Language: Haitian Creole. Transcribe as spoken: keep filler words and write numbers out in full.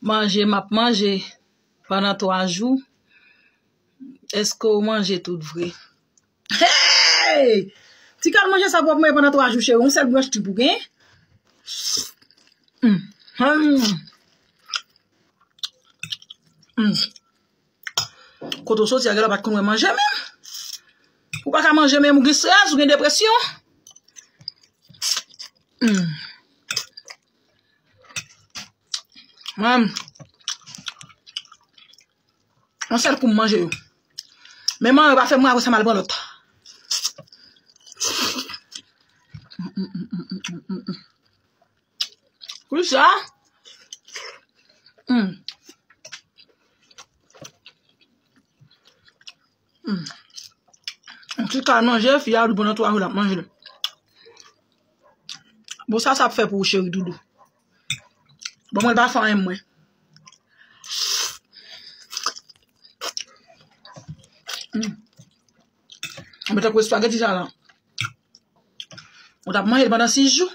Manje m ap manje pandan twa jou. Èske w manje tout vre? Hey! Ti kal manje sa pou w ap manje pandan twa jou, cheri. Yon sèl branch trip ou gen? Mm. Mm. Mm. Kote w soti a, genlè w pa t konn wè manje menm. Ou pa ka manje menm, ou gen estrès, ou gen depresyon. Mm. Mwen, yon sèl kou m manje yo. Men manman yo pa fè mwen apre sa m al pran lòt. Kou sa. Mm. Mm. Ti kal manje, fi a di pandan twa jou l ap manje l. Bon, sa sa ap fè pou ou, cheri doudou? Bon, mwen pa fè anyen mwen. Mm. Mwen tankou espageti sa la. Ou t ap manje l pandan sis jou.